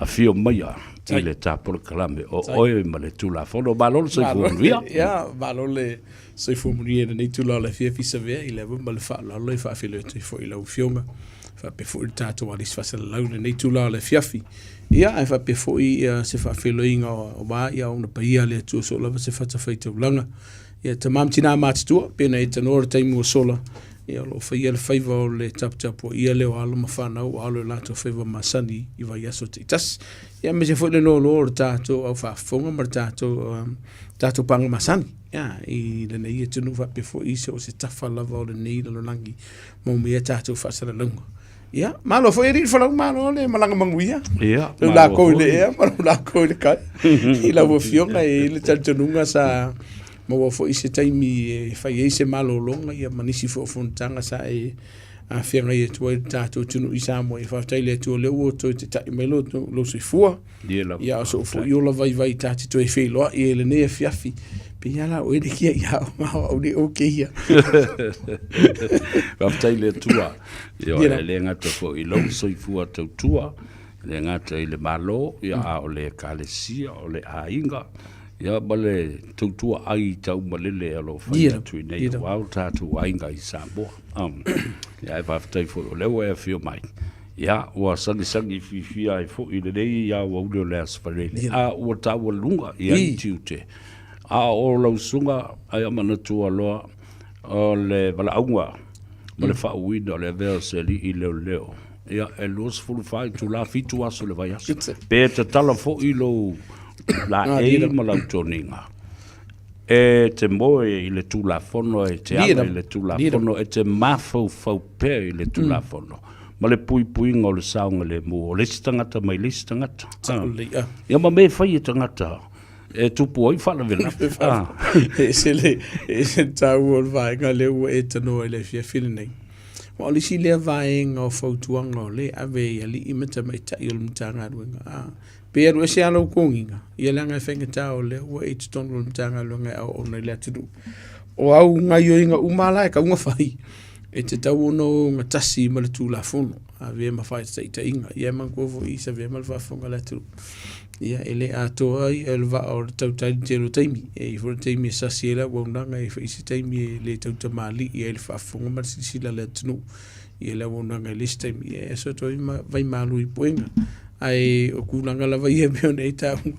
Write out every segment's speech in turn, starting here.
Afio maia i le ta polokalame o oe ma le Tulafono. Malo le soifua manuia. Ia, malo le soifua manuia i lenei itula o le afiafi Savea i le ava ma le faaaloalo e faafeiloai atu ai foi i lau Afioga faapea foi le tatou alisi faasalalau i lenei itula o le afiafi. Ia, ae faapea foi se faafeiloaiga aua ona paia a le Atua soo lava se fatafaitaulaga. Ia, tama ma tina matutua, pei ona e tanoa le taimi ua sola, ia, o lo o faia le faiva o le taputapuaia lea o alo ma fanau ua alo i o latou faiva masani i vaiaso taitasi. Ia, aemaise foi le loaloa o le tatou au faafofoga ma le tatou, um, tatou paga masani ia, i lenei atunuu faapea foi i so o se tafa lava o lenei lalolagi maua mai ai tatou faasalalauga. Ia, malo foi alii le folau, malo le malaga manuia. Ia, Lau malo lako i le foi. ea ma lau lako i le kai. I lau afioga e i ai le talitonuga sa maua foi se taimi e fai ai se malologa ia ma nisi foi o fonotaga sa e afeagai atu ai le tatou atunuu i Samoa. Ia faafetai i le Atua o lea ua toe tata'i mai lo lou soifua. Ia lava, Ia, o sou faafetai. foi ola vaivai ta te toe feiloai ai i lenei afiafi. Pei lava la o oe le kia'i aoga o au nei o kēia. Faafetai i le Atua. Ia, Ia. e le gata foi i lou soifua tautua, e le gata i le Malo, ia, a o le Ekalesia, o le aiga, ia, ma le tautua ai taumalele o lo o fai Ia. atu i nei Ia. aua o tatou aiga i Samoa. Ia, ae faafetai foi o lea ua e afio mai. Ia, ua sagisagi fiafia ai foi i lenei aoauli o le Aso Faraile, a ua taualuga i ai tiute. A o lau susuga, ai a manatua loa, o le valaauga ma le faauuina o le avea o se alii leoleo, ia, e 24 itula, 7 aso i le vaiaso. Pe tatala foi lou laei ma lau toniga, e te moe i le Tulafono, e te ala i le Tulafono, e te mafaufau pea i le Tulafono ma le puipuiga o le saogalemu o le isi tagata mai le isi tagata. Ia ma mea e fai e tagata e tupu ai faalavelave. E ese le, e ese le taua o le vaega lea ua e tanoa i le afiafi lenei. Aua o le isi lea vaega o fautuaga o lea e ave i alii ma tamaitai o le Matagaluega, Pe alu ese lava lou togiga, ia leaga e faigata o lea ua e i totonu o le Matagaluega e aoaoina i le atunuu. O au gaoioiga uma la e tatau ona fai, e tatau ona ogatasi ma le Tulafono, avea ma faataitaiga. Ia e manatua foi i Savea ma le faafofoga a le atunuu, ia e le atoa ai le vaa o le tautai i le tele o taimi. E i ai foi le taimi e sasi ai le auaunaga, e i ai foi isi taimi e le tautamalii ai le faafofoga ma le silasila a le atunuu i le auaunaga i le isi taimi. Ia e aso atu ai vaimalu i puega. Ae o tulaga lava ia e pei ona e taua.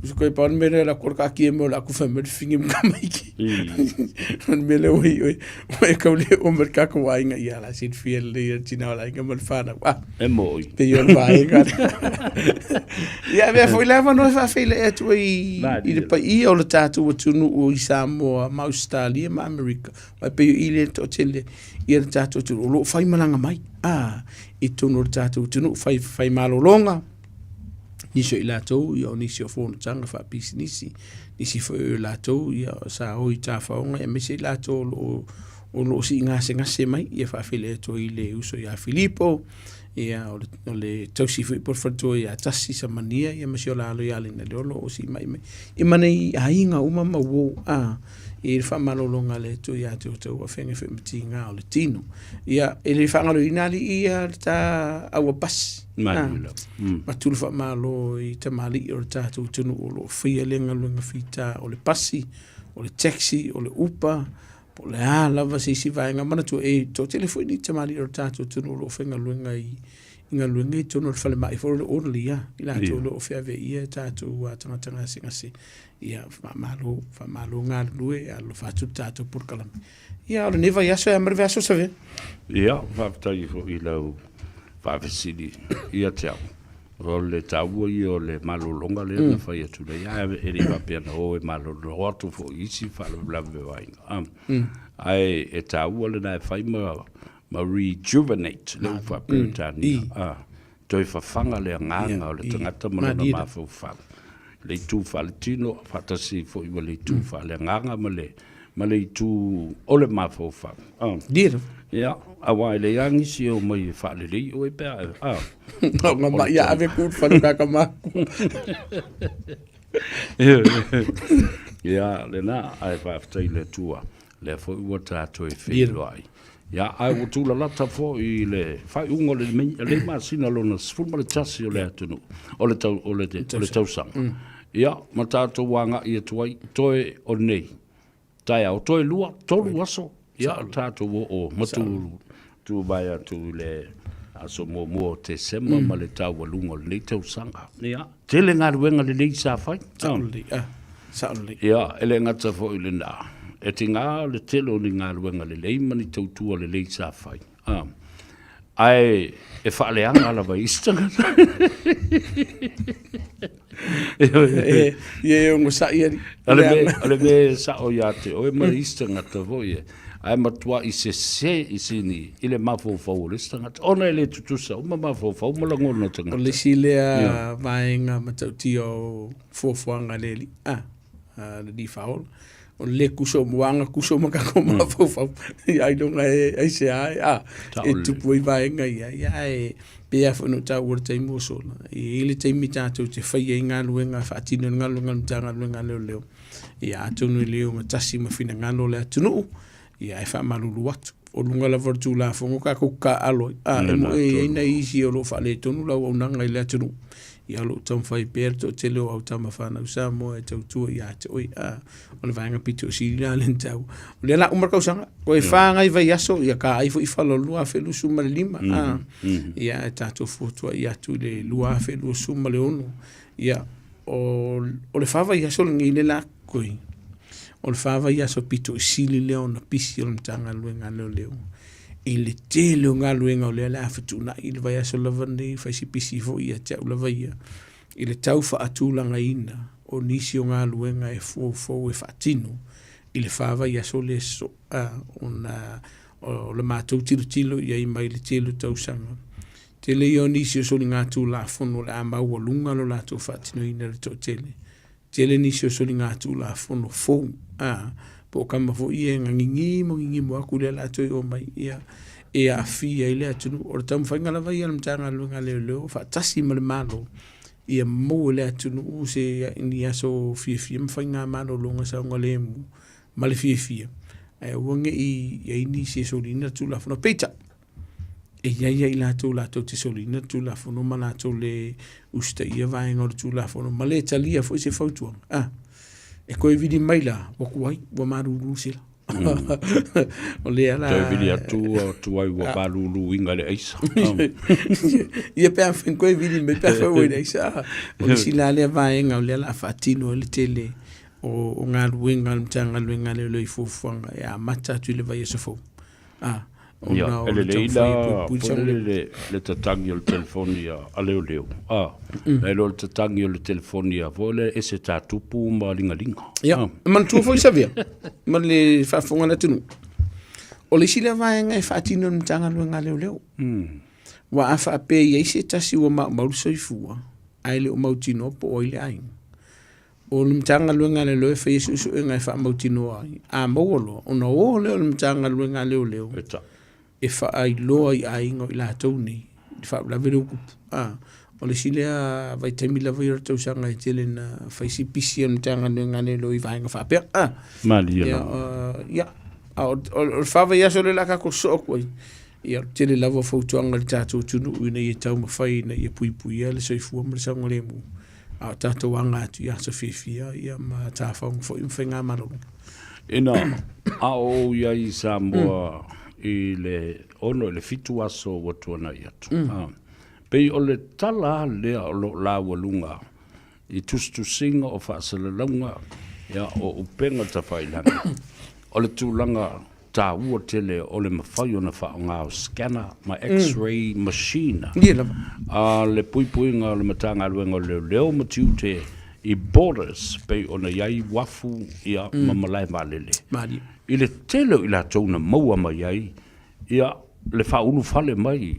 Usu koe pau le mea lea la kore ka kie mo la ku fa me fingi mo kamaiki. O le mea lea ua i oe, ua e kau le o ma le kako aiga ia la sin fia le ia tina o la inga ma le whanau. Ah, E moi. te i o le vaega. Ia, mea foi le avanoa e faafeilai atu ai i le paia o le tatou atunuu i Samoa ma Ausetalia ma Amerika. Aua e pei o i lea e toatele ia le tatou atunuu o lo o fai malaga mai a i totonu o le tatou atunuu, fai, fai malologa, nisi o i latou ia o nisi o fonotaga faapisinisi, nisi foi o i latou ia sa o i tafaoga aemaise i latou o lo o o lo o sii gasegase mai ia faafeiloai atu ai i le uso ia Filipo, ia o le, o le tausi foi po o le faletua ia Tasi Samania ia ma si o la alo ia Lina Leolo o sii mai mai ia ma nei aiga uma ma uo a i le faamalologa a le Atua ia te outou ua feagai foi ma tiga o le tino. Ia, e le faagaloina alii ia le ta aua pasi. Avatu le faamalo i tamalii o le tatou atunuu o lo o faia lea galuega fita o le pasi, o le taxi, o le upa, po o le a lava se isi vaega. Manatua e toatele foi ni tamalii o le tatou atunuu o lo o faigaluega i galuega i totonu o le falemai foi o le orderly, i latou o lo o feaveaia tatou tagata gasegase. Ia, faamalo, faamalo galulue, alofa atu le tatou polokalame. Ia, o lenei vaiaso e a ma le vaiaso Savea. Ia, faafetai foi i lau faafesili ia te au. O le taua ia o le malologa lea na fai atu nei, ae e le i faapea na o e malolo atu foi i isi faalavelave o aiga. Ae e taua lena e fai ma rejuvenate le upu faa-Peretania, toe fafaga le agaga o le tagata ma lona mafaufau, le itu faaletino faatasi foi ma le itu faaleagaga ma le ma le itu o le mafaufau. Ia, aua e leai lava nisi e omai e faalelei oe pe a a. Nga ma ia ave ku fale ka ka maku. Ia, lena, ae faafetai i le Atua, lea foi ua tatou e feiloai. Ia, ae ua tulalata foi i le faaiuga o lenei masina lona 11 o le atunuu, o le tau, o le, o le tausaga. Ia, ma tatou agai atu ai, toe o nei taeao, toe lua, tolu aso, ia, tatou oo ma tu, tu mai atu i le aso muamua o Tesema ma le taualuga o lenei tausaga. Ia, tele galuega lelei sa fai. Sao lelei, ah, sao lelei. Ia, e le gata foi i lena, e tiga le tele o ni galuega lelei ma ni tautua lelei sa fai. Ah, ae e faaleaga lava i isi tagata. E, ia e ogasai alii. O le mea sao ia te oe ma le isi tagata foi e, ae matuai sese i sini i le mafaufau o le isi tagata, ona e le tutusa uma mafaufau ma lagona o tagata. O le isi lea vaega matautia o fuafuaga a le Alii, a, a le Alii Faaola, o le le kuso uma, ua aga kuso uma tatou mafaufau, ia ailoga e aisea ai, a, e tupu ai vaega ia, ia ae pei lava foi ona ou taua i le taimi ua sola, e i ai le taimi tatou te faia ai galuega, faatino ai le galuega a le Matagaluega a Leoleo, ia atonu e le ogatasi ma finagalo o le atunuu, ia ae faamalulu atu. O luga lava o le Tulafono tatou taaalo ai. A, e moni e i ai nai isi o lo o faaletonu le auaunaga i le atunuu, ia o lo o taumafai pea le toatele o au tama fanau Samoa e tautua ia te oe. A, o le vaega pito sili la lea na taua. O lea o le a uma le tausaga, toe fa nai vaiaso, ia ta ai foi i fala o le 2025. A, ia ae tatou fuatuai atu i le 2026. Ia, o le fa vaiaso lenei lea o le a totoe, o le fa vaiaso pito i sili lea ona pisi o le Matagaluega a Leoleo i le tele o galuega o lea o le a fetuunai i le vaiaso lava lenei, fai si pisi foi ia te au lava ia, i le tau faatulagaina o nisi o galuega e foufou e faatino i le fa vaiaso lea sosoo, ona o le matou tilotilo i ai mai le tele o tausaga. Tele ia o nisi o soligatulafono o le a maualuga lo latou faatinoina i le toatele. Tele nisi o soligatulafono fou, a, po o tama foi ia e gagigimo gigimo atu lea o le a toe omai, ia, e aafia ai le atunuu. O le taumafaiga lava ia a le Matagaluega a Leoleo faatasi ma le Malo, ia maua e le atunuu se ni aso fiafia ma faiga malologa saogalemu ma le fiafia, ae aua ne i i ai nisi e soliina le Tulafono. Peitai, e i ai ia i latou latou te soliina le Tulafono ma latou le usitaia vaega o le Tulafono ma le talia foi se fautuaga. A, e toe vili mai la, ua tuai, ua malulu sela. O lea la... Toe vili atu ua tuai ua maluluina i le aisa. Ia pe afai toe vili mai pe afai ua i le aisa. O le isi la lea vaega o lea o le a faatino ai le tele o galuega a le Matagaluega a Leoleo i fuafuaga e amata atu i le vaiaso fou. A, ona o le lelei la le, le tatagi o le telefoni a leoleo a nai lo le tatagi o le telefoni a foi le ese tatupu ma ligaliga. Ia, e manatua foi Savia ma le faafofoga a le atunuu, o le isi lea vaega e faatino e le Matagaluega a Leoleo. Aua a faapea e i ai se tasi ua maumau le soifua ae le o mautinoa po o ai le aiga, O le Matagaluega a Leoleo e faia suesuega e faamautinoa ai, a maua loa, ona o lea o le Matagaluega a Leoleo e faailoa i aiga o i latou nei i le faalavelave lea ua tupu. A, o le isi lea vaitaimi lava ia o le tausaga e tele ina fai si pisi o le Matagaluega a Leoleo i vaega faapea. A, Malie lava. Ia, a o le fa vaiaso lea o le a tatou sosoo atu ai, ia, o le tele lava o fautuaga i le tatou atunuu ina ia taumafai ina ia puipuia le soifua ma le saogalemu. A o tatou aga atu i aso fiafia ia ma tafaoga foi ma faigamalologa. Ina a o ou i ai i Samoa i le 6 i le 7 aso ua tuanai atu, a, pei o le tala lava lea o lo o laualuga i tusitusiga o faasalalauga, ia, o upega tafailagi, o le tulaga taua tele o le mafai ona faaaoga o scanner ma x-ray machine Ia lava. a le puipuiga o le Matagaluega o Leoleo ma Tiute i borders pei ona i ai uafu ia ma malae vaalele. Malie. I le tele o i latou na maua mai ai ia le faaulufale mai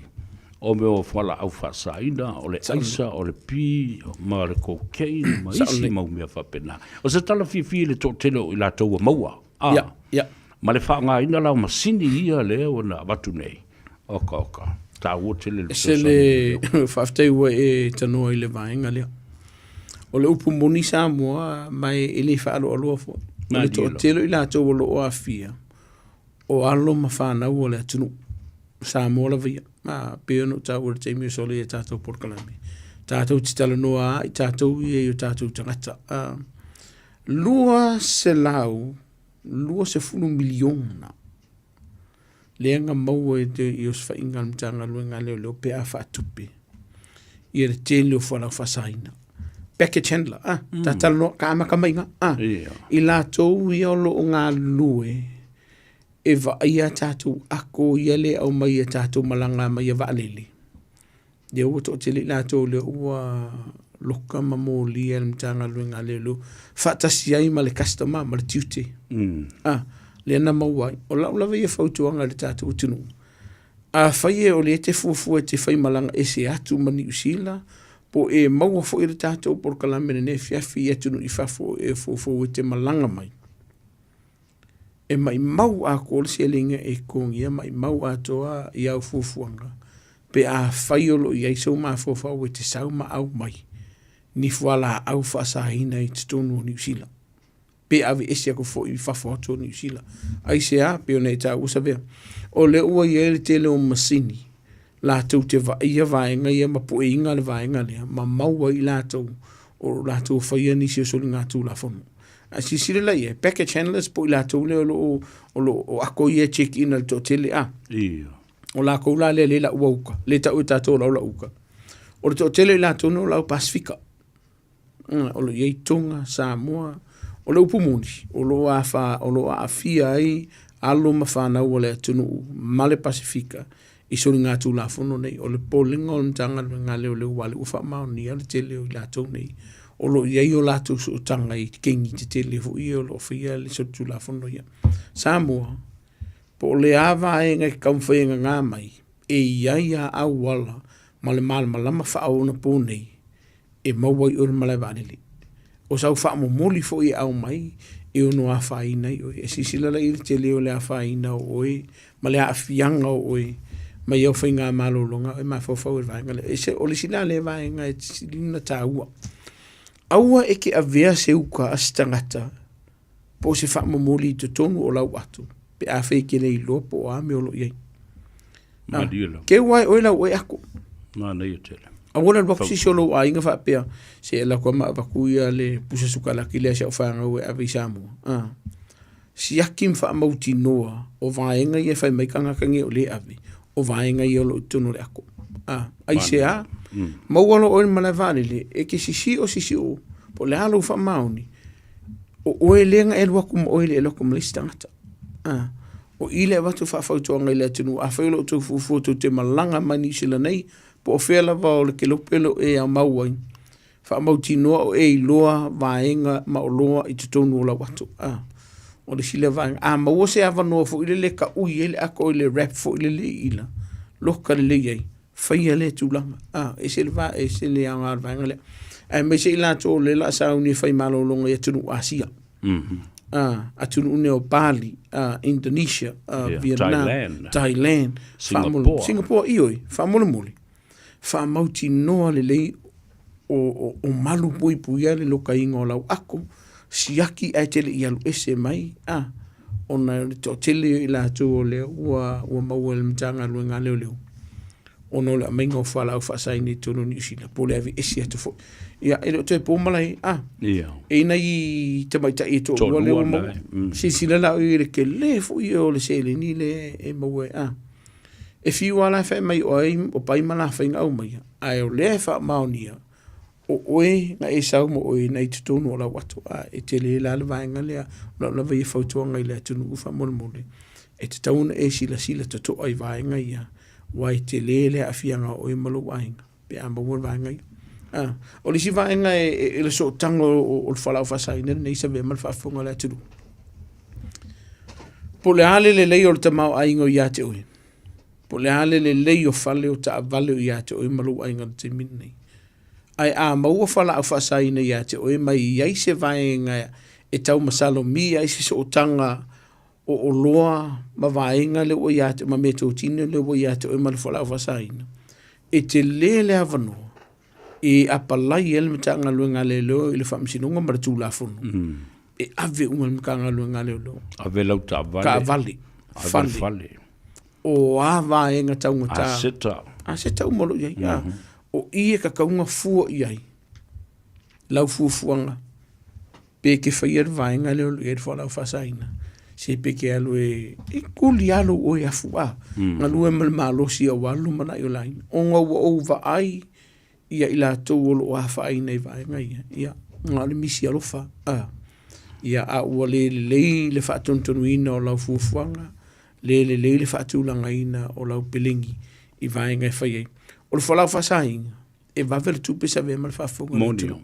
o mea o fualaau faasaina, o le aisa, o le pi ma le cocaine ma isi mau mea faapena. O se tala fiafia i le toatele o i latou ua maua. A, Ia, ia. Ma le faaaogaina la o masini ia lea ua na avatu nei. Oka, oka. Taua tele le E se le faafetai ua e tanoa i le vaega lea. O le upu moni Samoa, ma e le faaloaloa foi. O le toatele o i latou o lo o aafia, O alo ma fanau o le atunuu, Samoa lava ia. A, pei ona ou taua i le taimi o sola i a tatou polokalame, tatou te talanoa lava i tatou ia i o tatou tagata. A, 220 miliona lea na maua i osofaiga a le Matagaluega a Leoleo pe a faatupe ia le tele o fualaau faasaina. Package handler, ah, ta talanoa, ka amata mai i ina, ah. I latou ia o lo o galulue e vaaia a tatou ako ia le aumai e tatou malaga mai a vaalele, lea ua toatele i latou lea ua loka ma molia e le Matagaluega a Leoleo faatasi ai ma le customer ma le tiute. Ah, lea na maua ai. O lau lava ia fautuaga i le tatou atunuu, afai e o lea e te fuafua e te faimalaga ese atu ma Niu Sila, po o e maua foi le tatou polokalame i lenei afiafi i atunuu i fafo e fuafua e te malaga mai, e maumau atoa le seleni e totogia, maumau atoa i au fuafuaga pe afai o lo o i ai sou mafaufau e te sau ma aumai ni fualaau faasaina i totonu o Niu Sila pe aveese atu foi i fafo atu o Niu Sila. Aisea? Pei ona e taua Savea, o lea ua i ai le tele o masini latou te vaaia vaega ia ma pueina le vaega lea ma maua ai i latou o lo o latou faia nisi o soligatulafono. A silasila la i ai, package handlers po o i latou lea o lo o, o lo o ako ia e check in a le toatele a. Ia. O latou la lea le lau uka, le tau e tatou o lau lau uka. O le toatele o i latou nei o lau Pasifika. O lo o i ai Tonga, Samoa. O le upu moni, o lo o afa, o lo o aafia ai alo ma fanau a le atunuu ma le Pasefika i soligatulafono nei. O le popolega o le Matagaluega a Leoleo aua o lea ua faamaonia le tele o i latou nei o lo o i ai o latou sootaga i kegi tetele foi ia o lo o faia le solitulafono ia. Samoa, po o le a vaega e taumafai e gaga mai, e i ai lava auala ma le malamalama faaonapo nei e maua ai oe le malae vaalele. O sau faamomoli foi e aumai e ono afaina ai oe. E silasila la i le tele o le afaina o oe ma le aafiaga o oe mai au faiga malologa e mafaufau i le vaega lea. E o le isi la lea vaega e sili ona taua, aua e te avea se uka a se tagata po o se faamomoli i totonu o lau ato pe afai e te le iloa po o a mea o lo o i ai. Malie lava. Keu ai oe lau oe ako. Manaia tele. Aua le alu atu se isi o lou aiga faapea, se alu atu ma avatu ia le pusa sukalaki lea a si au fanau e ave i Samoa. Ah. Siaki ma faamautinoa o vaega ia e fai mai tagata nei o lea e ave, o vaega ia o lo o i totonu o le ako. Ah. Aisea? Maua loa oe i le malae vaalele, e te sisio sisio, po o le a lou faamaoni, o oe lea na e alu atu ma oe e le alu atu ma le isi tagata. Ah. O i le avatu faafautuaga i le atunuu, afai o lo outou fuafua tou te malaga mai Niu Sila nei, po o fea lava o le kelope o lo o e mau ai, faamautinoa o e iloa vaega ma oloa i totonu o lau ato. Ah, o le isi lea vaega. A maua se avanoa foi lele e taui ai le ato i le wrap foi lele i ila, loka lelei ai, faia lea tulaga. Ah, ese le va, ese le aoga o le vaega lea. Aemaise i latou o lea o le a sauni e fai malologa i atunuu Asia. Atunuu nei o Bali, Indonesia, Vietnam, Thailand, Thailand, Singapore. Singapore, ioe, faamolemole, faamautinoa lelei o malu puipuia le lokaina o lau ako, siaki ae te le i alu ese mai, ona o le toatele o i latou o lea ua maua e le Matagaluega a Leoleo ona o le aumaiga o fualaau faasaina i totonu o Niu Sila, po o le aveese atu foi. Ia, e le o toe po malae, a, e i ai nai tamaitai e toalua lea ua maua. Silasila la i le tele foi o le seleni lea e maua ai, a. E fiu lava la e fai mai o ai, o pai ma la faiga aumaia, ae o lea e faamaonia, o oe na e sau ma oe na i totonu o lau ato, a e tele la le vaega lea. O lau lava ia fautuaga i le atunuu faamolemole, e tatau ona e silasila totoa i vaega ia, aua e tele le aafiaga o oe ma lou aiga pe a maua le vaega ia. O le isi vaega e le sootaga o le fualaau faasaina lenei Savea ma le faafofoga a le atunuu. Po o le a le lelei o le tamaoaiga o ia te oe, po o le a le lelei o fale o taavale o ia te oe ma lou aiga i le taimi lenei, ae a maua fualaau faasaina ia te oe ma i ai se vaega e tau masalomia ai se sootaga o oloa ma vaega lea ua ia te ma meatotino lea ua ia te oe ma le fualaau faasaina, e tele le avanoa e apalai ai le Matagaluega a Leoleo i le Faamasinoga ma le Tulafono e ave uma i le Matagaluega a Leoleo. Ave lau taavale. Taavale. fale, fale. O a vaega taugata. Aseta. Aseta uma o lo o i ai. Mm -hmm. O i e tatau ona fua i ai lau fuafuaga pe ke faia le vaega lea o lo o i ai le fualaau faasaina. Se pe ke alu e, e kuli lava lou oe afu a. Mm. Galue ma le malosi aua le lumanai o le aiga. Ona ua ou vaai ia i latou o lo o afaina i vaega ia, ia, na o le misi alofa, a. Ia, a ua le lelei le faatonutonuina o lau fuafuaga, le lelei le faatulagaina o lau pelegi i vaega e fai ai. O le fualaau faasaina, e vave le tupe se avea ma le faafofoga a le atunuu.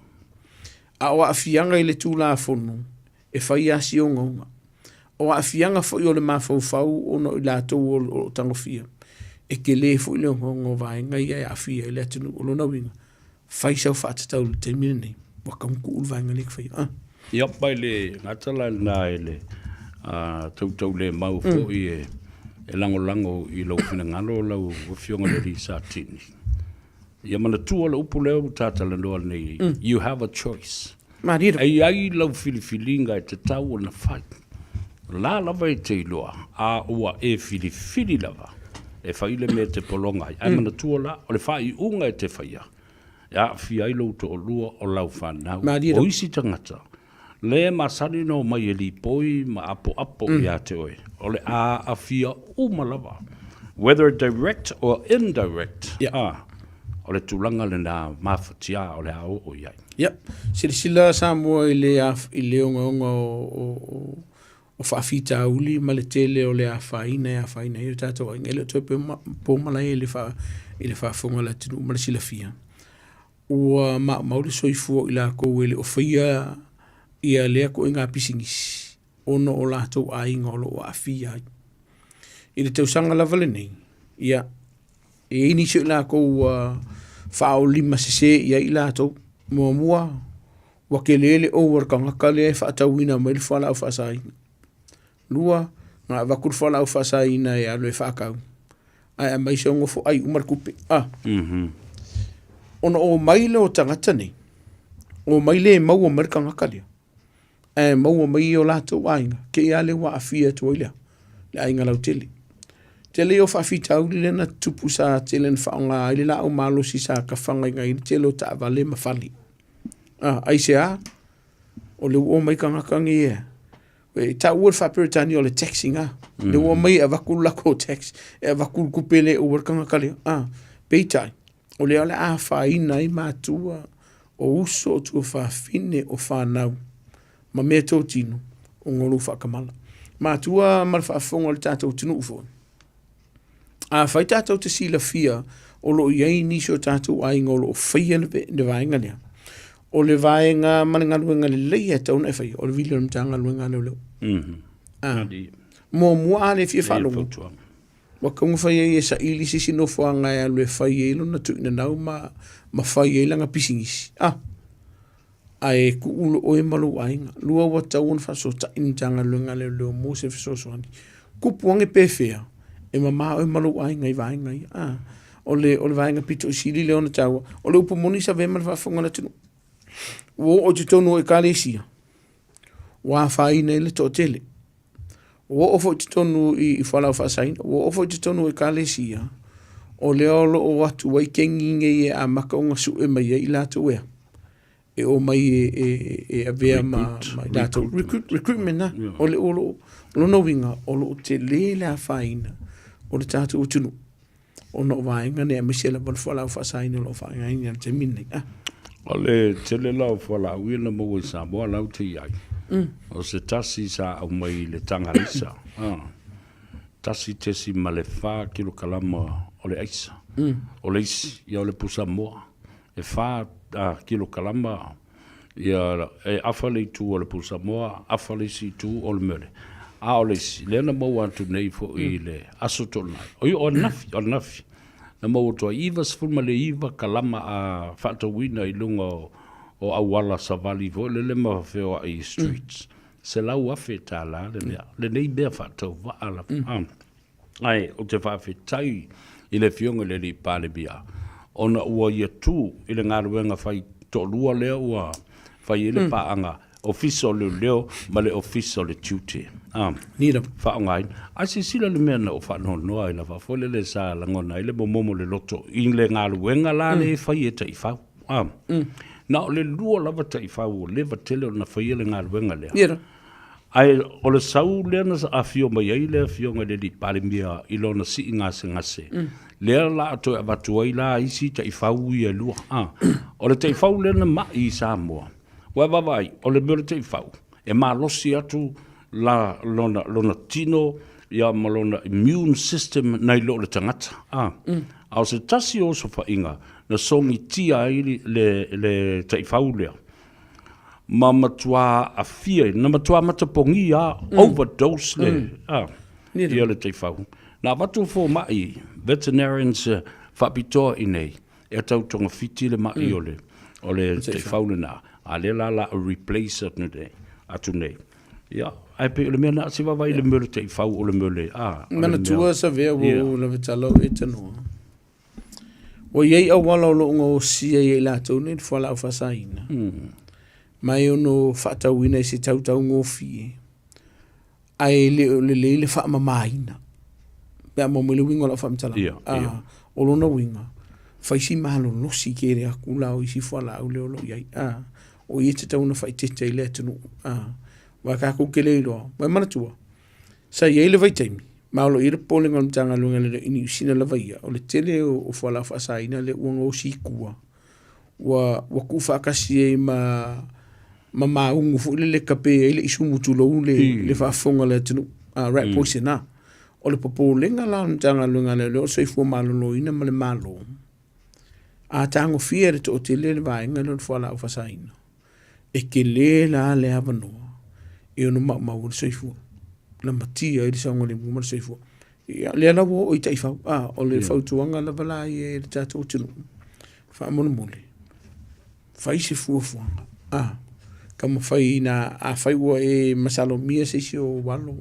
A o aafiaga i le Tulafono, e fai lava si ogaoga. O aafiaga foi o le mafaufau ona o i latou o lo o tagofia, e tele foi le ogaoga o vaega ia e aafia ai le atunuu. O lona uiga, fai sau faatatau i le taimi lenei, ua tatau ona tuu le vaega lea e te faia. Ah. Ia, mai le gata la lena i le tautaulemau foi e lagolago i lou finagalo lau Afioga i le Alii Satini. Ia manatua le upu lea ua ta talanoa nei, you have a choice. Malie. E i ai lau filifiliga e tatau ona fai. O la lava e te iloa, a ua e filifili lava e fai le mea e te pologa ai. Ae manatua la, o le faaiuga e te faia, e aafia ai lou toalua o lau fanau. Malie. O isi tagata, le masani ona omai e lipoi ma apoapo ia te oe, o le a aafia uma lava, whether direct or indirect, a, o le tulaga lena mafatia o le a oo i ai. Ia, silasila Samoa i le, i le ogaoga o, o, o, o faafitauli ma le tele o le afaina e afaina ai o tatou aiga. E le o toe po malae i le, fa, i le faafofoga a le atunuu ma le silafia. Ua maumau le soifua o i lakou e le o faia ia lea ituaiga pisinisi ona o latou aiga o lo o aafia ai. I le tausaga lava lenei, ia, e i ai nisi o i latou ua faaolima sese i ai i latou. Muamua, ua tele le ou a le tagata lea e faatauina mai le fualaau faasaina. Lua, na avatu le fualaau faasaina e alu e faatau, ae aumai se nofo ai uma le tupe. Ah. Ona omai lea o tagata nei, omai le maua mai le tagata lea, ae maua mai i o latou aiga, te i lava lea ua aafia atu ai le, le aiga lautele. Tele ia o faafitauli lea na tutupu sa tele na faaaoga ai le laau malosi sa tafagaina ai le tele o taavale ma fale. Ah, aisea? O lea ua omai tagata nei e E taua le faa-Peretania o le taxing a. Mm. Le ua mai e avatu le latou tax, e avatu le tupe le ua le tagata lea. Ah, peitai, o lea o le a afaina ai matua, o uso, o tuafafine, o fanau, ma mea totino, ona o lou faatamala. Matua ma le faafofoga o le tatou atunuu foi. Afai tatou te silafia o lo o i ai nisi o tatou aiga o lo o faia le vaega lea, o le vaega ma le galuega lelei e tatau ona e faia, o le vili o le Matagaluega a Leoleo. Ah, muamua a le fia faalogo, ua tatau ona fai ai e saili se isi nofoaga e alu e fai ai lona tuuinanau ma, ma fai ai lana pisinisi. Ah, ae tuu loa oe ma lou aiga. Lua ua tatau ona faafesootai le Matagaluega a Leoleo mo se fesoasoani. Kupu ane pe fea, e mama oe ma lou aiga i vaega ia. Ah, o le, o le vaega pito i sili lea ona taua. O le upu moni sa avea ma le faafofoga a le atunuu. Ua oo i totonu o ekalesia, ua afaina ai le toatele. Ua oo foi i totonu i fualaau faasaina, ua oo foi i totonu o ekalesia, o lea o lo o o atu ai kegi nei e amata ona sue mai ai i latou ea, e omai e avea ma i latou, recruitment na. O le, o lo, o lona uiga, o lo o tele le afaina o le tatou atunuu ona o vaega nei aemaise lava le fualaau faasaina o lo o faaaogaina i le taimi lenei. Ah. O le tele la o fualaau ia na maua i Samoa la ou te i ai. O se tasi sa aumai i le taga aisa. Ah. 1.4 kilokalama o le aisa. O le isi, ia o le pusa moa. E 4 kilokalama ia e afa le itu o le pusa moa, afa le isi itu o le mea lea. A o le isi, lea na maua atu nei foi i le Aso Toonai. Oi, o ananafi, o ananafi. Na maua atu ai 99 kalama a faatauina i luga o auala savali foi lele ma feoai i streets. $100,000 le mea, lenei mea faatauvaa lava. Ae ou te faafetai i le Afioga i le Alii Palemia ona ua ia tu i le galuega fai toalua lea ua fai ai le paaga. Ofisa o Leoleo ma le Ofisa o le Tiute. A. Ni lava. Faaaogaina. Ae silasila i le mea na ou faanoanoa ai lava foi lele sa lagona ai le momomo o le loto i le galuega la lea e fai e taifau. A. Na o le lua lava taifau ua leva tele ona faia le galuega lea. Ia lava. Ae o le sau lea na afio mai ai le Afioga i le Alii Palemia i lona sii gasegase, lea o le a toe avatu ai la isi taifau ia e lua. A. O le taifau lea na mai i Samoa, Ua e vaavaai, o le mea o le taifau, e malosi atu la, lona, lona tino ia ma lona immune system nai lo le tagata. A, a o se tasi o osofaiga na sogitia ai le, le, le taifau lea, ma matua aafia, na matua matapogia overdose le, a, ia le taifau. Na avatu fomai, veterinarians faapitoa i inei, e tau togafiti le mai o le o le taifau lena, a lea la la replace atu nei, atu nei. Ia, ae pei o le mea na se vaavaai i le mea o le taifau o le mea o le, a, o le mea. Manatua Savea ua ou lava tala o e tanoa. Ua i ai auala o lo o gaosia ai e i latou nei le fualaau faasaina, ma e ono faatauina i se tautaugofie. Ae le o lelei le faamamaina. Pe a maua mai le uiga o lau faamatalaga. Ia, ia. O lona uiga, fai si malolosi tele atu la o isi fualaau lea o lo o i ai. O ia e tatau ona faaeteete ai le atunuu. Aua tatou te le iloa. Ua e manatua, sa i ai le vaitaimi, ma o lo o i ai le popolega o le Matagaluega i Niu Sila lava ia, o le tele o fualaau faasaina lea ua gaosi i tua, ua ua tuufaatasi ai ma ma maugu foi lele e tape ai le isumu tulou le le faafofoga a le atunuu a rat poison a. O le popolega la o le Matagaluega a Leoleo o le Soifua Maloloina ma le Malo, a tagofia e le toatele le vaega lea o le fualaau faasaina, e tele la le avanoa e ono maumau ai le soifua, lamatia ai le saogalemu ma le soifua. Ia, lea la ua oo i taifau. A, o le fautuaga lava la ia i le tatou atunuu, faamolemole, fai se fuafuaga. A, taumafai ina, afai ua e masalomia se isi o ou alo,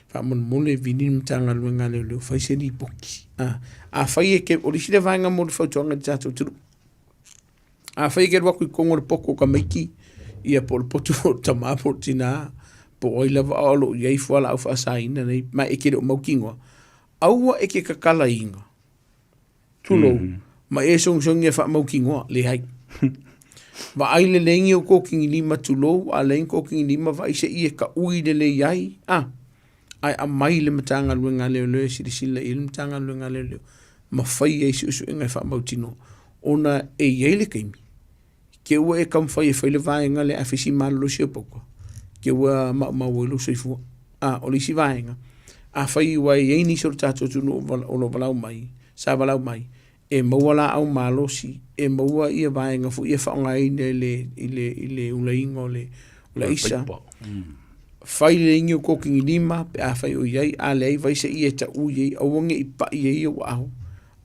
faamolemole vili le Matagaluega a Leoleo, fai se lipoti. A, afai e te, o le isi lea vaega mo le fautuaga i le tatou atunuu, Afai e te alu atu i totonu o le potu o tamaiti, ia po o le potu o le tama po o le tina, po o ai lava a o lo o i ai fualaau faasaina nei, ma e te le o mautinoa, aua e te tatalaina, tulou, ma e sogisogi e faamautinoa, leai. Vaai lelei ni ou kōkigilima, tulou, a leai ni kōkigilima, vaai se i e taui lelei ai, a, ae aumai le Matagaluega a Leoleo e silasila i ai le Matagaluega a Leoleo ma fai ai suesuega e faamautinoa ona e i ai le taimi te ua e taumafai e fai le vaega lea ae fai si malolosi o pauka te ua maumau ai lou soifua. A o le isi vaega, afai ua i ai nisi o le tatou atunuu o lo o valaau mai, sa valaau mai, e maua laau malosi, e maua ia vaega foi ia e faaaogaina i le, i le, i le ulaina o le, o le aisa. Fai lelei ni ou kōkigilima pe afai o i ai, a leai vaai se i e taui ai, aua ne i pai ai ou aao,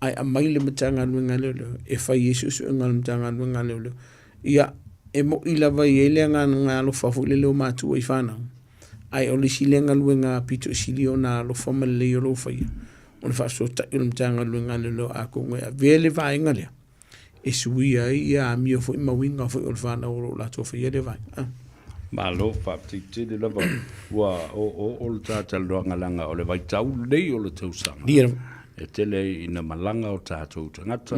ae aumai le Matagaluega a Leoleo e fai ai suesuega a le Matagaluega a Leoleo. Ia, e moni lava e i ai le agaga alofa foi lele o matua i fanau, ae o le isi lea galuega aupito sili ona alofa ma lelei o lo o faia, o le faafesootai o le Matagaluega a Leoleo atonu e avea le vaega lea e suia ai ia amio foi ma uiga foi o le fanau o lo o latou faia lea vaega. Malo, faafetai tele lava ua oooo le ta talanoaga leaga o le vaitau lenei o le tausaga e tele ai ina malaga o tatou tagata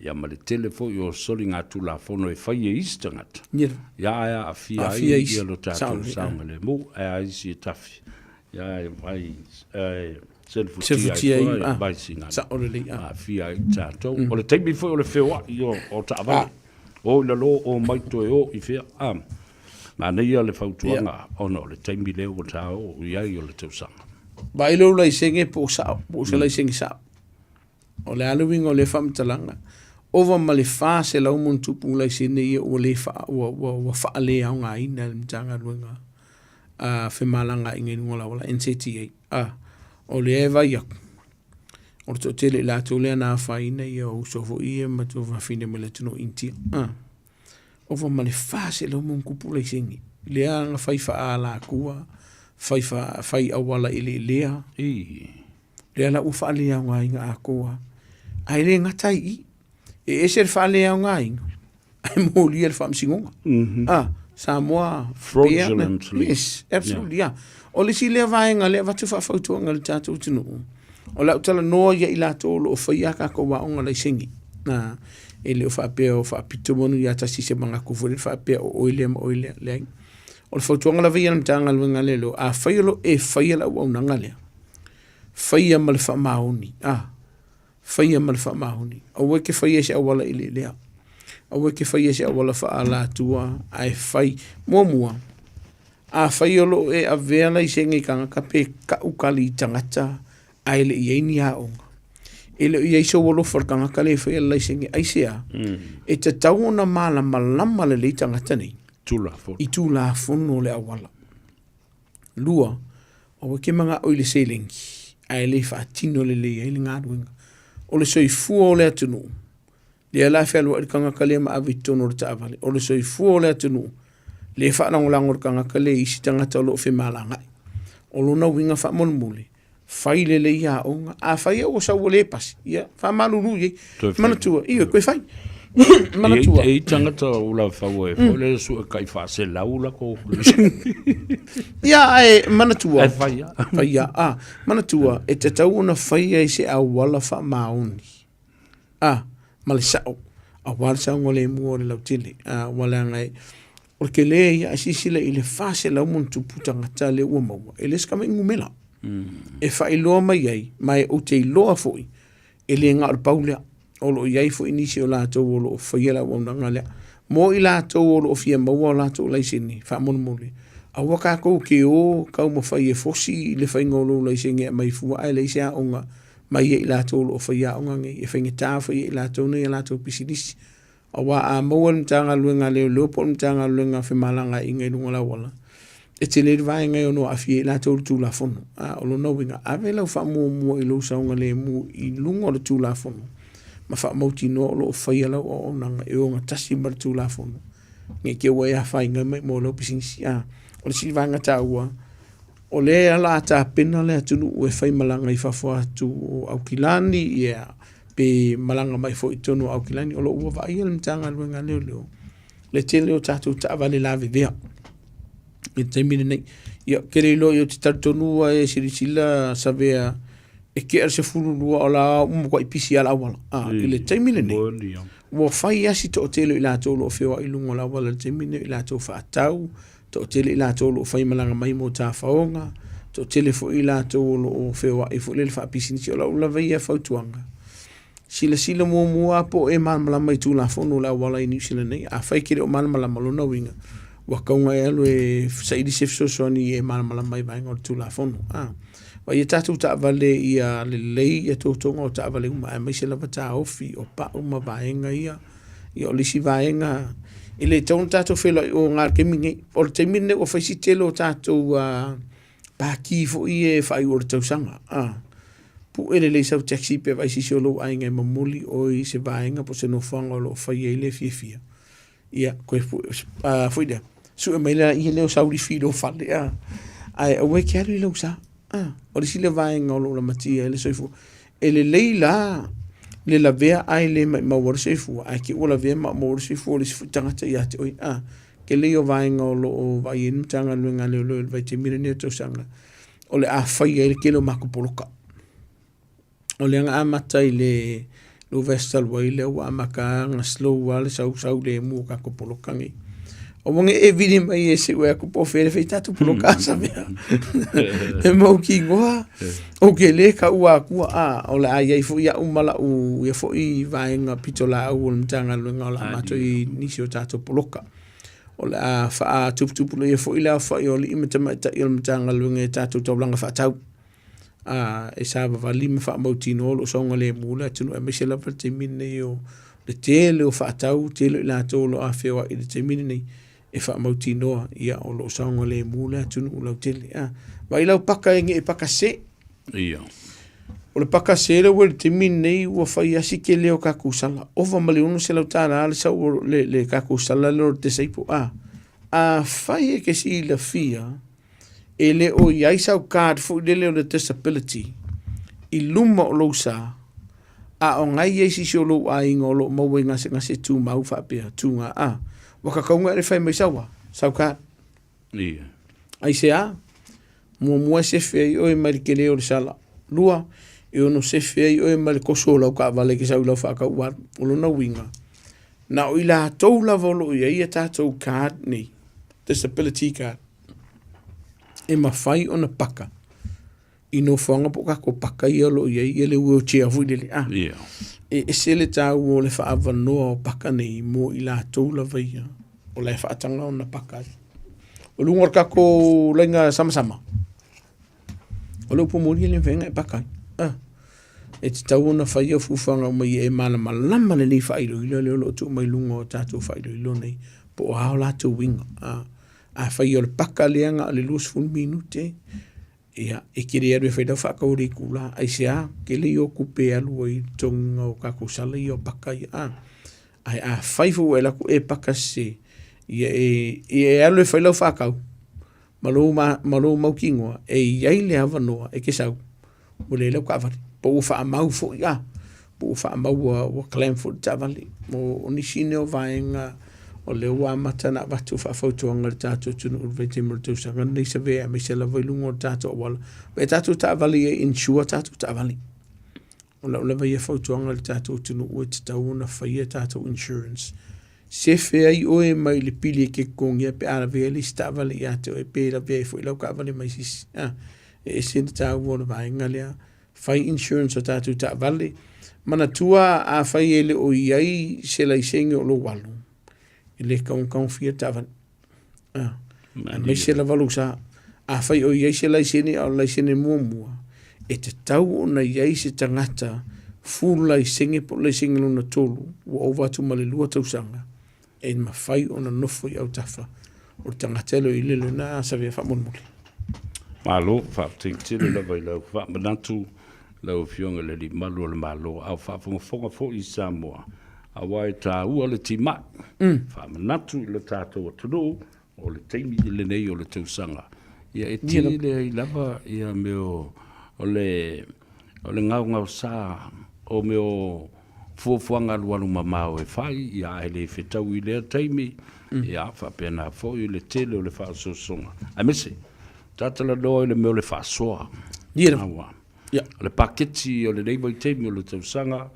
ia ma le tele foi o soligatulafono e fai e isi tagata ia ae aafia ai ia lo tatou saogalemu ae a isi e tafi ia e vai e selefutia ai foi vai sina sao lelei aafia ai tatou. O le taimi foi o le feoai o taavale, o i lalo o mai toe o i fea, a manaia le fautuaga ona o le taimi lea ua ta oo i ai o le tausaga. Vaai lou laisene po o sao, po o se laisene sao. O le a le uiga o lea faamatalaga? Ova ma le 400 ma ona tupu laisene ia ua le faa, ua, ua, ua faaleaogaina e le Matagaluega a Femalagaaiga i luga o le auala, NCTA. A, o lea e vaai atu, o le toatele i latou lea na afaina ia o uso foi ia ma tuafafine mai le atunuu o Initia. A, ova ma le 400 ma ona tupu laisene lea na fai faaalatua, fai, fai auala eleelea. Lea la ua faaleaogaina atoa. Ae le gata ai i i, e ese le faaleaogaina ae molia le faamasinoga. Samoa Fraudulently. Yes, absolutely, yeah. O le isi lea vaega lea avatu faafautuaga i le tatou atunuu, o le a ou talanoa ia i latou o lo o faia a tatou aoga laisene. Na, e le o faapea o faapito manu ia tasi se manatu foi lele faapea o oe lea ma oe lea. Leai. O le fautuaga lava ia a le Matagaluega a Leoleo, afai o lo o e faia le auaunaga lea, faia ma le faamaoni. Ah, faia ma le faamaoni. Aua e te faia i se auala eleelea. Aua e te faia i se auala faaalatua, ae fai. Muamua, afai o lo o e avea laisene i tagata pe tau tali i tagata ae le i i ai ni aoga, e le o i ai sou alofa i le tagata lea e faia le laisene. Aisea? E tatau ona malamalama lelei tagata nei Tulafono. i tulafono o le auala. 2, aua e te manao i le seleni ae le faatino lelei ai le galuega. O le soifua o le atunuu, lea la e fealuai le tagata lea ma ave i totonu o le taavale, o le soifua o le atunuu, lea e faalagolago le tagata lea i isi tagata o lo o femalagaai. O lona uiga faamolemole, fai lelei aoga. Afai ua sau ua le pasi, ia faamalulu i ai. Manatua, ioe, toe fai. Manatua. E i tagata o la fau e foi le sue kai faaselau la ko. Ia, ae manatua. Ae fai ia. Fai ia. Ah, manatua, e tatau ona faia i se auala faamaoni. Ah, ma le sao. Aua le saogalemu o le lautele. Ah, ua leaga e, o le tele ia, ae silasila i le 400 ma ona tupu tagata lea ua maua, e le o se tama numera. E faailoa mai ai, ma e ou te iloa foi, e le na o le pau lea. O lo o i ai foi nisi o latou o lo o faia le auaunaga lea. Mo i latou o lo o fia maua o latou laisene, faamolemole, aua tatou te o taumafai e fosi le faiga o lou laisene e aumai fua ae leai se aoga mai ia i latou o lo o faia aoga nei. E faigata foi ia i latou nei a latou pisinisi. Aua a maua e le Matagaluega a Leoleo po o le Matagaluega o Femalagaaiga i luga o le auala, e tele le vaega e ono aafia ai latou i le Tulafono. A o lona uiga, ave lau faamuamua i lou saogalemu i luga o le Tulafono ma faamautinoa o lo o faia lau auaunaga e ogatasi ma le Tulafono, ne i te i ua e afaina mai mo lau pisinisi. A o le isi vaega taua, o lea o le a tapena le atunuu e faimalaga i fafo atu o Aukilani, ia, pe malaga mai foi i totonu o Aukilani. O lo o ua vaaia le Matagaluega a Leoleo le tele o tatou taavale lavevea i le taimi lenei. Ia, ou te le iloa, ou te talitonu lava e silasila Savea e tea le 12 o la ua matuai pisi lava le auala. I le taimi lenei, ua fai lava si toatele o i latou o lo o feoai i luga o le auala i le taimi lenei, o i latou faatau, toatele i latou o lo o faimalaga mai mo tafaoga, toatele foi i latou o lo o feoai foi lele faapisinisi. O lau lava ia fautuaga, silasila muamua lava po o e malamalama i Tulafono o le auala i Niu Sila nei. Afai e te le o malamalama, o lona uiga, ua tatau ona e alu e saili se fesoasoani e malamalama ai i vaega o le Tulafono. Vaai a tatou taavale ia lelei ia totoga o taavale uma, aemaise lava taofi o pau ma vaega ia. Ia o le isi vaega, e le tatau ona tatou feiloai o i le taimi lenei. O le taimi lenei ua fai si tele o tatou paki foi ia e faaiu o le tausaga. Pue lelei sau taxi pe vaai se isi o lou aiga e momoli oe i se vaega po o se nofoaga o lo o fai ai le fiafia. Ia, toe foi lea, sue mai lea o sau lifi i lou fale, ae aua e te alu i lou sa. O le isi lea vaega o lo o lamatia ai le soifua. E lelei la le lavea ae le maumau ai le soifua, ae te i ua lavea ma maumau ai le soifua o le isi foi tagata ia te oe. Tele ia o vaega o lo o vaai ai le Matagaluega a Leoleo i le vaitaimi lenei o le tausaga, o le a fai ai le tele o matou poloka. O lea na amata i le lou vaiaso talu ai lea ua amata ona slow lava le sau sau lemu o tatou poloka nei. Aua ne i e vili mai e se i atu po o fea le fai tatou poloka a Samea. E mautinoa ou te le taua atua a o le a i ai foi au ma lau ia foi vaega pitolaau o le Matagaluega o le a matou i nisi o tatou poloka. O le a faatuputupulaia foi le aofai o alii ma tamaitai o le Matagaluega i tatou taulaga faatau. E savavali ma faamautinoa o lo o saogalemu le atunuu aemaise lava le taimi lenei o le tele o faatau, tele o i latou o lo o afeoai i le taimi lenei e faamautinoa ia o lo o saogalemu le atunuu lautele. Vaai lau paka e ne i paka sese. Ia. O le paka sese lea ua i le taimi lenei ua fai lava si tele o tatou sala. Ova ma le $600 le sau o le tatou sala lea o le disable. Afai e te silafia e le o i ai sau card foi lele o le disability i luma o lou sa, a o ngai i ai se isi o lou aiga o lo o maua i gasegase tumau faapea, tuga, a, ua tatau ona e fai mai sau a? Sau card. Ia. Aisea? Muamua e sefe ai oe mai le tele o le sala. Lua, e ono sefe ai oe mai le koso o lau taavale e te sau i lau faatau ua alu. O lona uiga, na o i latou lava o lo o i ai a tatou card nei, disability card, e mafai ona paka i nofoaga po o tatou paka ia o lo o i ai ia le wheelchair foi lele a. Yeah. E ese le taua o le faaavanoa o paka nei mo i latou lava ia o la e faataga ona paka ai. O luga o le tatou laina samasama, o le upu moni e le mafai ona e paka ai. Ah. E tatau ona fai au fuafuaga uma ia e malamalama lelei faailoilo lea o lo o tuu mai luga o tatou faailoilo nei, po o a o latou uiga. Ah. Afai o le paka lea na o le 20 minute, ia, e te le alu e fai lau faatau i le itula. Aisea? Tele ia o tupe e alu ai i le totogiina o tatou sala ia o paka ia, a. Ae afai foi ua e alu atu e paka sese, ia e, e alu e fai lau faatau ma lou, ma lou mautinoa e i ai le avanoa e te sau ua leai lau taavale, po ua faamau foi a, po ua faamau ua, ua claim foi le taavale. O, o nisi nei o vaega o lea ua amata ona avatu faafautuaga i le tatou atunuu i le vaitaimi o le tausaga lenei survey aemaise lava i luga o le tatou auala. Vaai tatou taavale ia insure tatou taavale. O lau lava ia fautuaga i le tatou atunuu e tatau ona faia tatou insurance. Sefe ai oe mai le pili e te totogia pe a lavea le isi taavale ia te oe pe lavea ai foi lau taavale mai se isi. A, e ese le taua o le vaega lea. Fai insurance o tatou taavale. Manatua afai e le o i ai se laisene o lou alu, e le tatau ona tagofia le taavale. A, aemaise lava lou sa. Afai o i ai se laisene a o le laisene muamua, e tatau ona i ai se tagata full laisene po o le laisene lona tolu ua ova atu ma le 2 tausaga e mafai ona nofo i autafa o le tagata e le o i le lona savea faamolemole. Malo, faafetai tele lava i lau faamanatu lau Afioga i le Alii Malu o le Malo, a o faafogafoga foi i Samoa, aua e taua le timai, faamanatu i le tatou atunuu, o le taimi lenei o le tausaga, ia e tele ai lava ia mea o, o le, o le gaogaosa o mea o fuafuaga alualu mamao e fai, ia ae le fetaui i lea taimi, ia faapena foi le tele o le faaosoosoga, aemaise tatalanoa i le mea o le faasoa. Ia. Aua. O le paketi o lenei vaitaimi o le tausaga,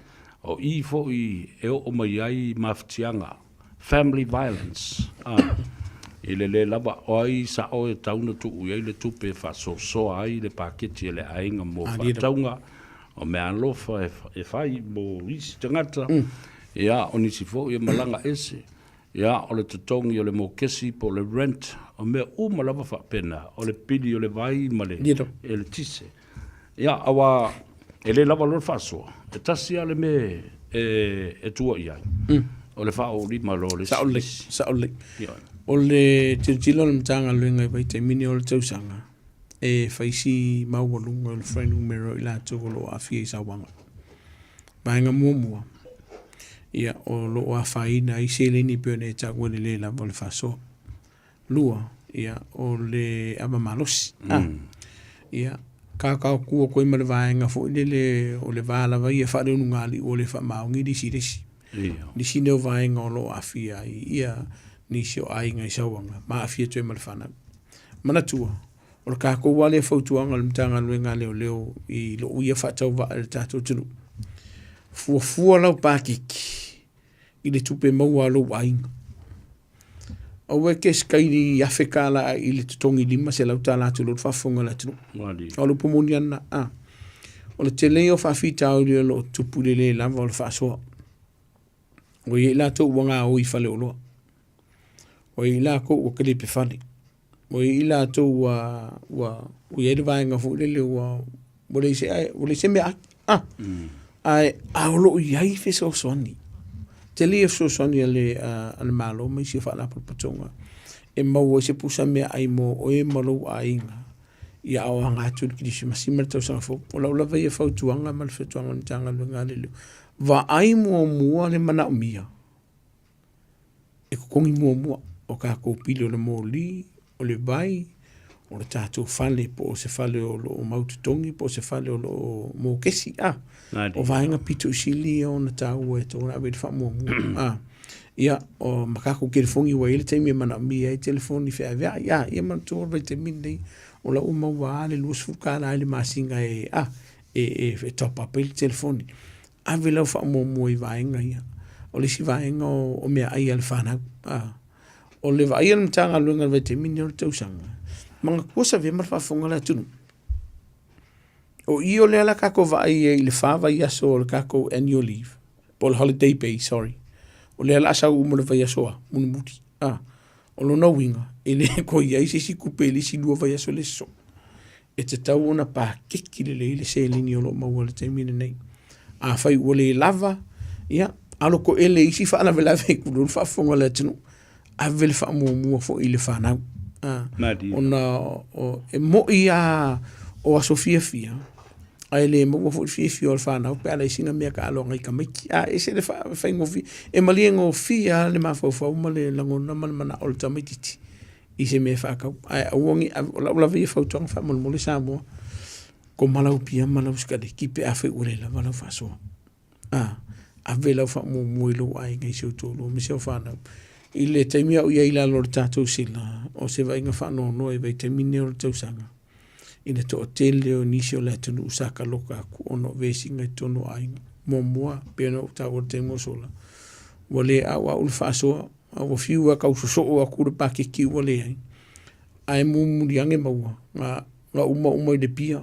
o i foi e oo mai ai mafatiaga, family violence, a, i le le lava o ai sao e tatau ona tuu i ai le tupe e faasoasoa ai le paketi a le aiga mo faatauga, o meaalofa e fai mo isi tagata, ia, o nisi foi e malaga ese, ia, o le totogi o le mokesi po o le rent, o mea uma lava faapena, o le pili o le vai ma le eletise. Ia, aua e le lava loa le faasoa, e tasi lava le mea e tua i ai, o le faaoolima loa o le isi. Sao lelei, sao lelei. O le tilotilo a le Matagaluega i vaitaimi nei o le tausaga, e fai si maualuga o le fuainumera o i latou o lo o aafia i sauaga. Vaega muamua, ia, o lo o afaina ai seleni e pei ona e taua i le le lava o le faasoa. Lua, ia, o le ava malosi. A, ia, kakaoku atu ai ma le vaega foi lele o le va lava ia faaleulugalii ua le faamaoni nisi i le isi. Nisi nei o vaega o lo o aafia ai ia nisi o aiga i sauaga ma aafia atu ai ma le fanau. Manatua, o le tatou lava lea fautuaga a le Matagaluega a Leoleo i lou ia faatauvaa i le tatou atunuu, fuafua lau paketi i le tupe maua a lou aiga. Aua e te sikaili $1,000 i le totogi $500 tulou le faafofoga a le atunuu. O le upu moni lava lena. A. O le tele ia o faafitauli o lo o tupu i le le lava o le faasoa. Ua i ai latou ua gaoi i faleoloa. Ua i ai latou ua kelepe fale. Ua i ai latou ua ua ua i ai le vaega foi lele ua ua leai se ua leai se meaai. Ah. Ae a o lo o i ai fesoasoani. Tele ia fesoasoani a le a le Malo ma isi o faalapotopotoga e maua ai se pusa meaai mo oe ma lou aiga ia a o aga atu i le Kerisimasi ma le tausaga fou. O lau lava ia fautuaga ma le fautuaga a le Matagaluega a Leoleo, vaai muamua le manaomia e totogi muamua o tatou pili o le moli, o le vai, o le tatou fale po o se fale o lo o mau totogi po o se fale o lo o mokesi. A, o vaega pito i sili ia ona taua e tatau ona ave i ai le faamuamua. A, Ia, o ma tatou telefoni ua i ai le taimi e manaomia ai telefoni feaveai, a, ia manatua le vaitaimi lenei, o la ua maua lava le $20 i le masina e, a, e top up ai le telefoni. Ave lau faamuamua i vaega ia. O le isi vaega o meaai a le fanau. A, o le vaai a le Matagaluega i le vaitaimi lenei o le tausaga, manatua Savea ma le faafofoga a le atunuu. O i o lea la tatou vaai ai i le fa vaiaso o le tatou annual leave, po o le holiday pay, sorry. O lea la a sau uma le vaiaso a, mulimuli. A, o lona uiga, e le toe i ai se isi tupe i le isi 2 vaiaso le sosoo. E tatau ona pakeki lelei le seleni o lo o maua i le taimi lenei. Afai ua le lava, ia, alo toele i isi faalavelave tulou le faafofoga a le atunuu, ave le faamuamua foi i le fanau. Ona e moi lava o aso fiafia, ae le maua foi le fiafia o le fanau pe a leai sina mea taalo a nai tamaiti. A ese le faigofie, e maliegofie lava le mafaufau ma le lagona ma le manao o le tamaitiiti i se mea e faatau. Ae aua ne i ave, o lau lava ia fautuaga faamolemole Samoa, koma lau pia ma lau sikaleki pe afai ua le lava lau faasoa. A, ave lau faamuamua i lou aiga i si ou toalua ma si au fanau. I le taimi a o i ai i lalo o le tatou sila, o se vaaiga faanoanoa i vaitaimi nei o le tausaga, i le toatele o nisi o le atunuu sa taloka atu ona o vesiga i totonu o aiga. Muamua, pei ona ou taua i le taimi ua sola, ua le auau le faasoa, a ua fiu lava e tau sosoo atu le paketi ua leai, ae mulimuli ane maua, na uma uma i le pia,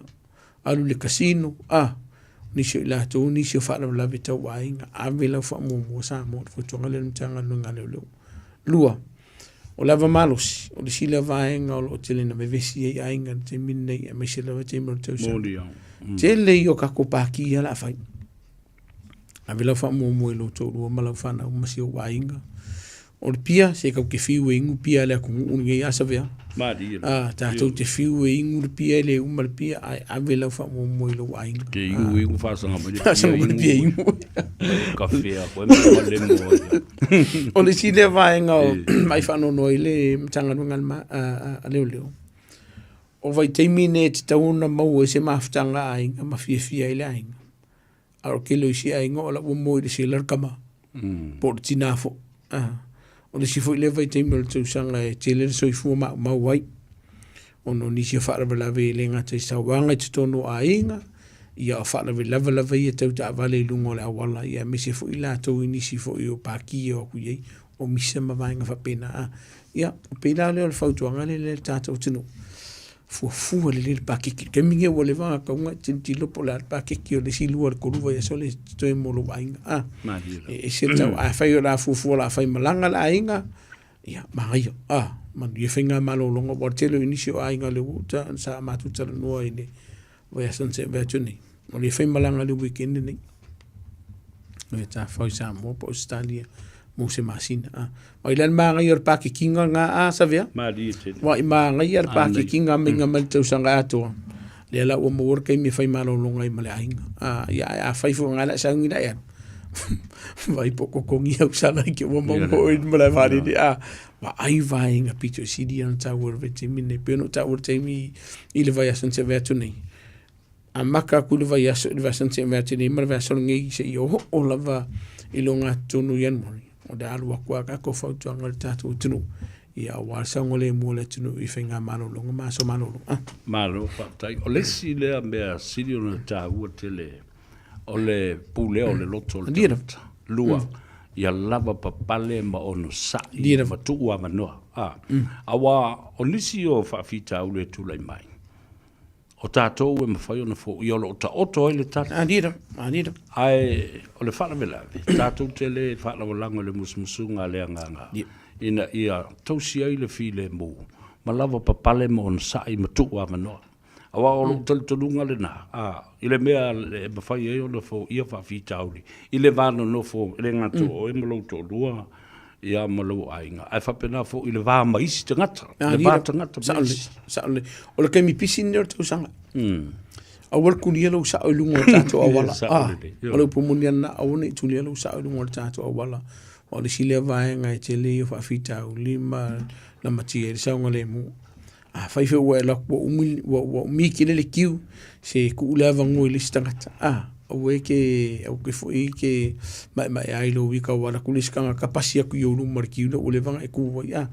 alu i le casino, a, nisi o i latou, nisi o faalavelave tau aiga, ave lau faamuamua Samoa, o le fautuaga lea i le Matagaluega a Leoleo. Lua, o le ava malosi, o le isi lea vaega o lo o tele ina vevesi ai aiga i le taimi lenei, aemaise lava taimi o le tausaga. Tele ia o tatou paki ia o le a fai. Ave lau faamuamua i lou toalua ma lau fanau ma si ou aiga. O le pia, se tatou te fiu e inu pia a le atunuu lenei a Savea. Malie. A, tatou te fiu e inu le pia e le uma le pia, ae ave lau faamuamua i lou aiga. Ke inu inu faasaga mai le Faasaga mai le pia inu. Kafea koe ma le moa. O le isi lea vaega o mai faanoanoa i le Matagaluega a Leoleo. O vaitaimi nei e tatau ona maua ai se mafutaga a aiga ma fiafia ai le aiga. A o le tele o isi aiga o la ua moe i le sela le tama, po o le tina foi. O le isi foi lea vaitaimi o le tausaga e tele le soifua maumau ai, ona o nisi o faalavelave e le gata i sauaga i totonu o aiga, ia o faalavelave lava ia tau taavale i luga o le auala, ia aemaise foi i latou i nisi foi o paki e o atu i ai, o misa ma vaega faapena. Ia, pei la lea o le fautuaga lea i le tatou atunuu, fuafua lelei le paketi. O le taimi lenei ua leva ona tatau ona e tilotilo po o le a le paketi o le isi 2 i le 3 vaiaso lea e totoe mo lou aiga. A, e ese le tau, afai o le a fuafua o le a faimalaga le aiga, ia, manaia, a, manuia faigamalologa. Aua o le tele o nisi o aiga o lea ua sa matou talanoa i le vaiaso na tea atu nei, o lea e faimalaga i le weekend lenei. E tafafao i Samoa po o Ausetalia mo se masina. A. Mai la le manaia o le pakekiga lena a Savea. Malie tele. Ua i manaia le pakekiga meinga mai le tausaga atoa. Lea la ua maua le taimi e fai malologa ai ma le aiga. A, ia ae afai foi o la e sauni la e alu. Vai po o totogi au sala i ke ua maua oe i le malae vaalele. A, vaai vaega pito i sili ona taua i le vaitaimi lenei. Pei ona ou taua i le taimi i le vaiaso na tea atu nei. Amata atu i le vaiaso i le vaiaso na tea atu nei ma le vaiaso lenei seia oo lava i le ogatotonu o Ianuari, o le alu atu lava tatou fautuaga i le tatou atunuu, ia aua le saogalemu o le atunuu i faigamalologa ma aso malolo. Malo faafetai. O le isi lea mea sili ona taua tele o le pulea o le loto o le tagata. Lua, ia lava papale ma onosai ma tuu avanoa. Aua o nisi o faafitauli e tulai mai, o tatou e mafai ona foia, o lo o taoto ai le tali. Ae o le faalavelave, tatou te le faalagolago i le musumusuga a le Agaga ina ia tausi ai le filemu ma lava papale ma onosai ma tuu avanoa. Aua o lou talitonuga lena, i le mea e mafai ai ona foia faafitauli i le va nonofo, e le gata o oe ma lou toalua, ia ma lou aiga, ae faapena foi i le va ma isi tagata, le va tagata ma isi. Sao lelei. O le taimi pisi lenei o le tausaga. Aua le tulia lou sao i luga o le tatou auala. O le upu moni lava lena, aua ne i tulia lou sao i luga o le tatou auala. O le isi lea vaega e tele ia o faafitauli ma lamatia ai le saogalemu. Afai foi ua e alu atu ua umi, ua umi tele le queue, se tuu le avanoa i le isi tagata. Aua e te, aua te foi e te maemaea ai i lou ika ua alu atu le isi tagata pasi atu i ou luma i le kiu lea ua leva ona e tu ai, a.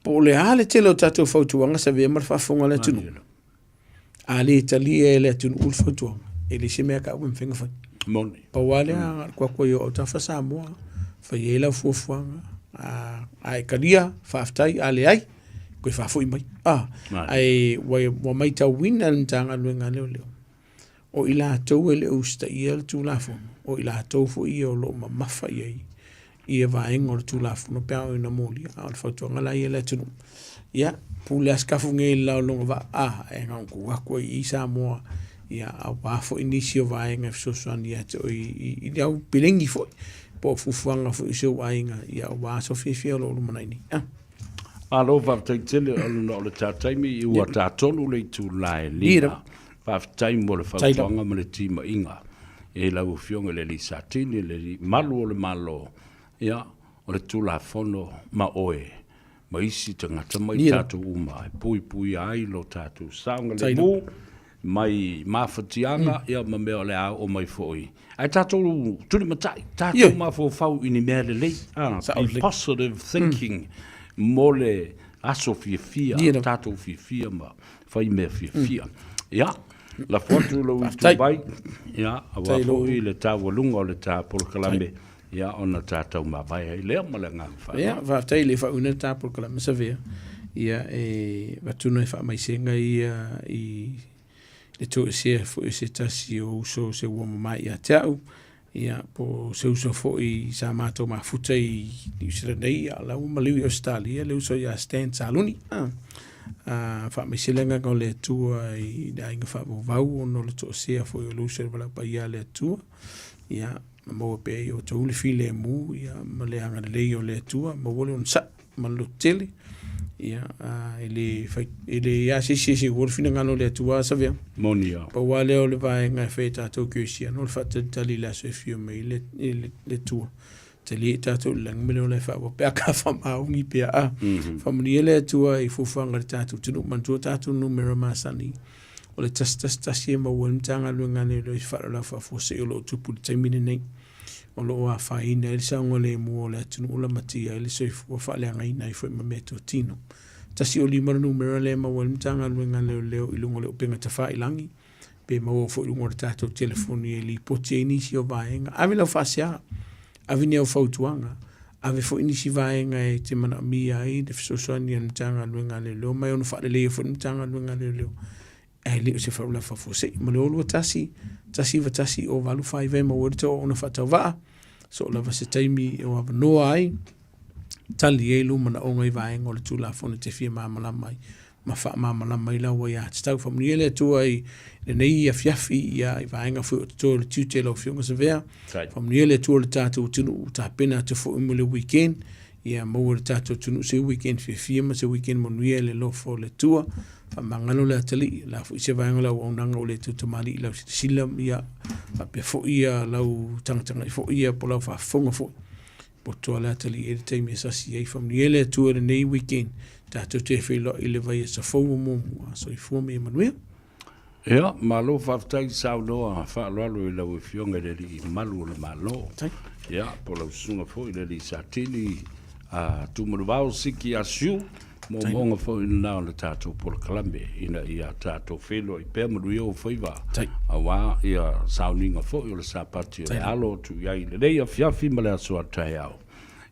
Po o le a le tele o tatou fautuaga Savea ma le faafofoga a le atunuu, a le talia e le atunuu le fautuaga, e leai se mea e tau e mafai ona fai. Moni. Pau lava lea, na o le tuu atu i ou autafa Samoa, fai ai lau fuafuaga, a e talia, faafetai, a leai, toe faafoi mai. Ae ua matauina e le Matagaluega a Leoleo, o i latou e le o usitaia le Tulafono, o i latou foi ia o lo o mamafa i ai ia vaega o le Tulafono pe a oo ina molia. A o le fautuaga la ia i le atunuu, ia, pule lava Sikafu nei i le la o lona vaa, a, ae na ona tuu atu lava i i Samoa, ia aua foi nisi o vaega e fesoasoani ia te oe i le au peleni foi po o fuafuaga foi a si ou aiga, ia aua aso fiafia o lo o lumanai nei. Malo faafetai tele ona o le ta taimi ua ta tonu le itula e 5. Faafetai mo le fautuaga ma le timaiga i lau Afioga i le Alii Satini, le Alii Malu o le Malo, ia, o le Tulafono ma oe ma isi tagata ma i tatou uma e puipuia ai lo tatou saogalemu mai mafatiaga ia ma mea o le a oo mai foi. Ae tatou tulimatai, tatou mafaufau i ni mea lelei, be positive thinking mo le aso fiafia, tatou fiafia ma fai mea fiafia. Ia, lafo atu lou ituvai, ia, aua foi le taualuga o le ta polokalame, ia, ona ta taumavae ai lea ma le agaga faaaloalo. Ia, faafetai i le faauiina le ta polokalame Savea. Ia, e avatu nai faamaisega ia i le toesea foi o se tasi o uso se ua mamae ia te au, ia, po o se uso foi sa matou mafuta i Niu Sila nei, a o la ua maliu i Ausetalia le uso ia Stan Saluni. Faamaise le agaga o le Atua i le aiga faavauvau ona o le toesea foi o le uso i le valaau paia a le Atua. Ia, ma maua pea i outou le filemu, ia, ma le agalelei o le Atua, maua le onosai ma le lototele. Ia, e le fai, e leai lava se isi e seua le finagalo o le Atua, Savea. Moni lava. Pau lava lea o le vaega e fai e tatou kerisiano o le faatalitali i le aso e afio mai ai le Atua. Talia i tatou i le lagi ma le ola e faaauau pe a ka faamaoni pea a. Faamanuia le Atua i fuafuaga a le tatou atunuu. Manatua tatou numera masani o le 111 e maua ai le Matagaluega a Leoleo i se faalavelave faafuasei o lo o tupu i le taimi lenei. O lo o afaina ai le saogalemu o le atunuu, lamatia ai le soifua, faaleagaina ai foi ma meatotino. 105 le numera lea e maua ai le Matagaluega a Leoleo i luga o le upega tafailagi, pe maua foi i luga o le tatou telefoni e lipoti ai nisi o vaega. Ave lau faasea, ave ni au fautuaga, ave foi nisi vaega e te manaomia ai le fesoasoani a le Matagaluega a Leoleo ma e ono faaleleia foi le Matagaluega a Leoleo ae le o se faalavelave faafuasei. Ma le 021 191 085 e maua ai le tou auauna faatauvaa, soo lava se taimi e avanoa ai, tali ai lou manaoga i vaega o le Tulafono e te fia malamalama ai ma faamalamalama ai lau aiatatau. Faamanuia le Atua i lenei afiafi ia i vaega foi o totoe o le tiute lau Afioga Savea. Faamanuia le Atua i le tatou atunuu ua tapena atu foi mo le weekend. Ia maua e le tatou atunuu se weekend fiafia ma se weekend manuia i le alofa o le Atua. Faamagalo le atalii, o le a foi se vaega o le auaunaga ua le toe tamalii i lau silasila, ia faapea foi ia lau tagatagai foi ia po o lau faafofoga foi. Poto a le atalii i le taimi e sasi ai. Faamanuia le Atua i lenei weekend. Tatou te feiloai i le vaiaso fou o muamua. Soifua ma ia manuia. Ia, malo faafetai saunoa faaaloalo i lau Afioga i le Alii Malu o le Malo. Ia, po o lau susuga foi i le Alii Satini a Tumanuvao Siki Asiu, moomooga foi lena o le tatou polokalame ina ia tatou feiloai pea manuia ou faiva aua ia sauniga foi o le Sapati o le alo atu i ai i lenei afiafi ma le aso a taeao.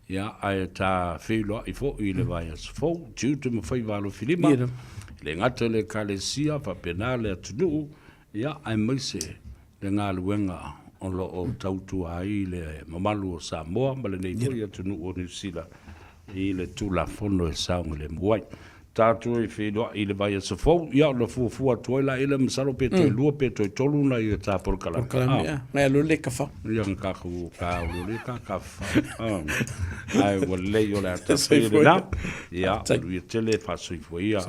Ia, ae ta feiloai foi i le vaiaso fou, tiute ma faiva alofilima, e le gata i le Ekalesia, faapena le atunuu, ia, aemaise le galuega o lo o tautua ai le mamalu o Samoa ma lenei foi atunuu o Niu Sila i le Tulafono e saogalemu ai. Tatou e feiloai i le vaiaso fou, ia ona fuafua atu ai laia, masalo pe toe lua pe toe tolu nai o ta polokalame. Polokalame, ah. Ngai alu le kafa. Ia na kākou ka alu le ka kafa. Ai ua lelei o le a tatou lena. Ia, manuia tele, faasoifua ia.